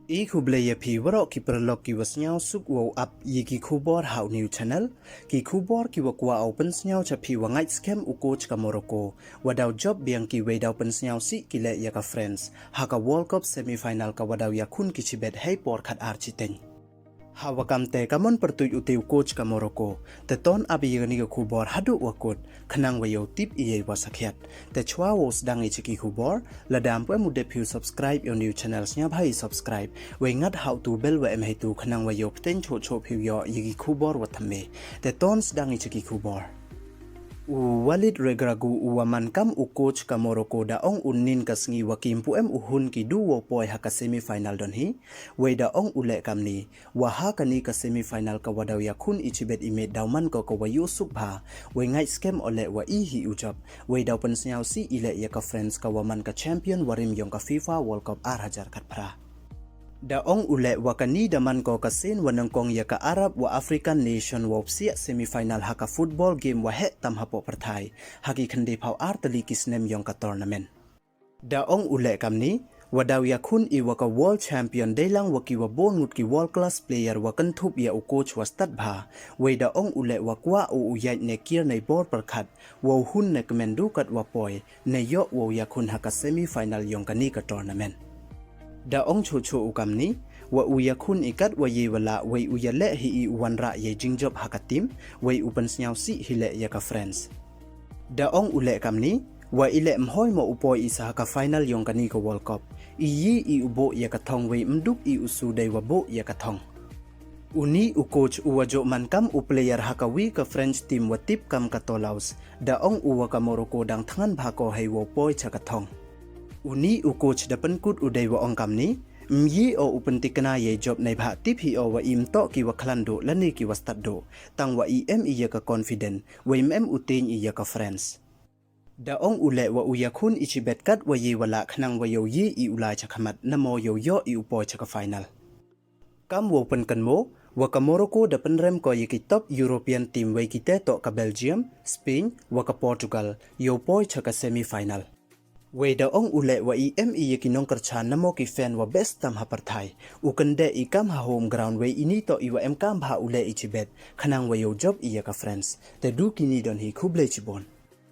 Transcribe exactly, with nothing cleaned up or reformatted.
I khublei ya phi waroh ki paralok ki wa sniawsuk wow ap ya ki khubor ha u new channel. Ki khubor ki wa kwah u pynsniaw cha phi wa ngait skhem u coach ka Morocco wa daw jop biang ki wei daw pynsniaw sih ki leh ya ka France ha ka World Cup semi final ka wa daw yakhun ki chibet hei por khat ar chiteng. Ha wa kam te ka mon pyrtuit u te u coach ka Morocco, te ton ap ya kani ka khubor haduh wa kut khnang wa yow tip ya i wa sakhiat. Te chwa wow sdang i cha ki khubor, lada ym pu em u dep phi u subscribe ya u new channel, sniawbha i subscribe wei ngat ha u tu bell wa em heitu khnang wa yow pteng choh choh phi u yoh ya ki khubor wa thymme. Te ton sdang i cha ki khubor. U Walid Regragui u wa man kam u coach ka Morocco da ong u nin ka sngi wa kim pu em u hun ki du wow poi ha ka semi final don hi. Wei da ong u leh kamni, wa ha kani ka semi final ka wa daw yakhun i chibet i miet daw man ko ka wa yoh suk bha, wei ngait skhem o leh wa i hi u jop, wei daw pynsniaw sih i leh ya ka France ka wa man ka champion wa rim yong ka FIFA World Cup ar hajar khatphra. Da ong u leh wa kani da man ko ka sien wa nyngkong ya ka Arab wa African nation wow psiah semi final ha ka football game wa heh tam hapoh pyrthai ha ki khyndai phaw ar tylli ki snem yong ka tournament. Da ong u leh kamni, wa daw yakhun i wa ka world champion dei lang wa ki wa bun ngut ki world class player wa kynthup ya u coach wa stad bha. Wei da ong u leh wa kwah u u yait ne kiar nei bor pyrkhat wow hun ne kmen du kat wa poi ne yoh wow yakhun ha ka semi final yong kani ka tournament. Da ong choh choh u kamni, wa u yakhun i kat wa ye wa lah, wei u ya leh hi i u wanrah ya i jingjop ha ka team, wei u pynsniaw sih hi leh ya ka France. Da ong u leh kamni, wa i leh mhoi mo u poi i sa ha ka final yong kani ka World Cup. I yi i u buh ya ka thong, wei mduk i u su dei wa buh ya ka thong. Uni u coach u wa joh man kam u player ha ka wi ka French team wa tip kam ka Toulouse, da ong u wa ka Morocco dang thngan bha ko hei wow poi cha ka thong. Uni u coach da pynkut u dei wa ong kamni, myi o u pyntikna ya i jop, neibhah tip hi o wa i mtoh ki wa khlan duh lane ki wa stad duh, tang wa i em i ya ka confident, wei mem u tieng i ya ka France. Da ong u leh wa u yakhun i chibet kat wa ye wa lah khnang wa yow yi i u lai cha khmat, namo yow yoh i u poi cha ka final. Kam wow pynkynmaw, wa ka Morocco da pynrem ko ya ki top European team, wei ki te toh ka Belgium, Spain, wa ka Portugal, yow poi cha ka semi final. Wei da ong u leh wa i em i ya ki nongkyrchan namo ki fan wa best tam ha pyrthai. U kyndeh i kam ha home ground, wei ini toh i wa em kam bha u leh i chibet khnang wa yow jop i ya ka France. Te du kini don hi, khublei chibun.